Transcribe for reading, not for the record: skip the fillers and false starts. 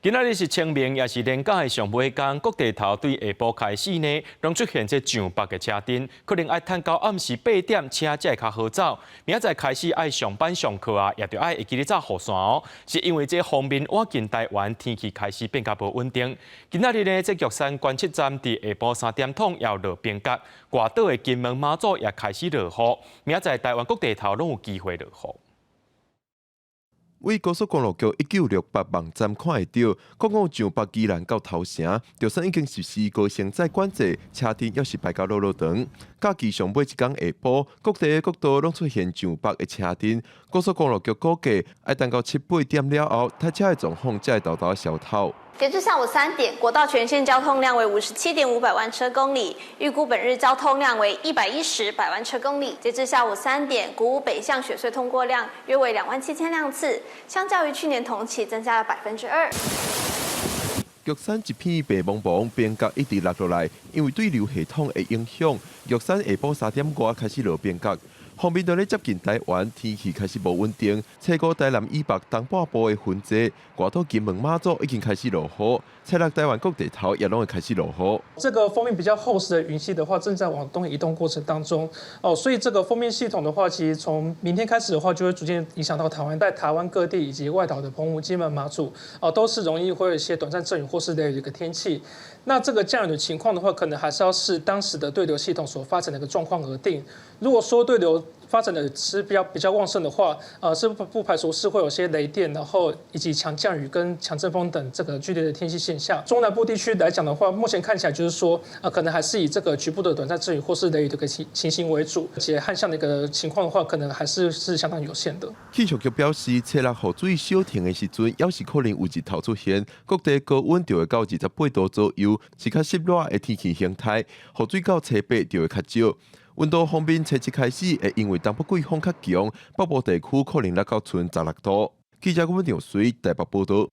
今仔日是清明，也是連假的上尾工，各地頭對下晡開始呢，攏出現這上北的車陣，可能愛趁到暗時8點車才會較好走。明仔載開始愛上班上課啊，也著愛會記咧紮雨傘哦。是因為這鋒面倚近台灣，天氣開始變較無穩定。今仔日呢，這玉山觀測站佇下晡3點通也有落冰角，外島的金門馬祖也開始落雨。明仔載台灣各地頭攏有機會落雨。為高速公路局1968網站看會著，講講上北宜蘭到頭城，玉山已經實施高乘載管制，車陣猶是排到落落長。假期上尾一工下晡，各地的國道攏出現上北的車陣。高速公路局估計，愛等到七八點了後，塞車的狀況才會沓沓消透。截至下午3點，國道全線交通量為57.5百萬車公里，預估本日交通量為110百萬車公里。截至下午3點，鼓舞北向雪隧通過量約為2萬7千輛次，相較於去年同期增加了2%。玉山一片白茫茫，冰角一直落落來，因為對流系統的影響，玉山下晡3點外開始落冰角。鋒面佇咧接近台灣，天氣開始無穩定。初五台南以北東半部的雲濟，外島金門馬祖已經開始落雨。初六台灣各地頭也攏會開始落雨。這個鋒面比較厚實的雲系的話，正在往東移動過程當中。哦，所以這個鋒面系統的話，其實從明天開始的話，就會逐漸影響到台灣，在台灣各地以及外島的澎湖、金門、馬祖，哦，都是容易會有一些短暫陣雨或是雷雨的一個天氣。那這個降雨的情況的話，可能還是要視當時的對流系統所發展的一個狀況而定。如果說對流發展的是比較旺盛的話，是不排除是會有些雷電，然後以及強降雨跟強陣風等這個劇烈的天氣現象。中南部地區來講的話，目前看起來就是說，可能還是以這個局部的短暫陣雨或是雷雨的個情形為主，而且旱象的一個情況的話，可能還是相當有限的。氣象局表示，初六雨水小停的時陣，猶是可能有日頭出現，各地高溫就會到28度左右，是較濕熱的天氣形態。雨水到初八就會較少。溫度方面，初七開始會因為東北季風較強，北部地區可能來到賰16度。記者郭文長水台北報道。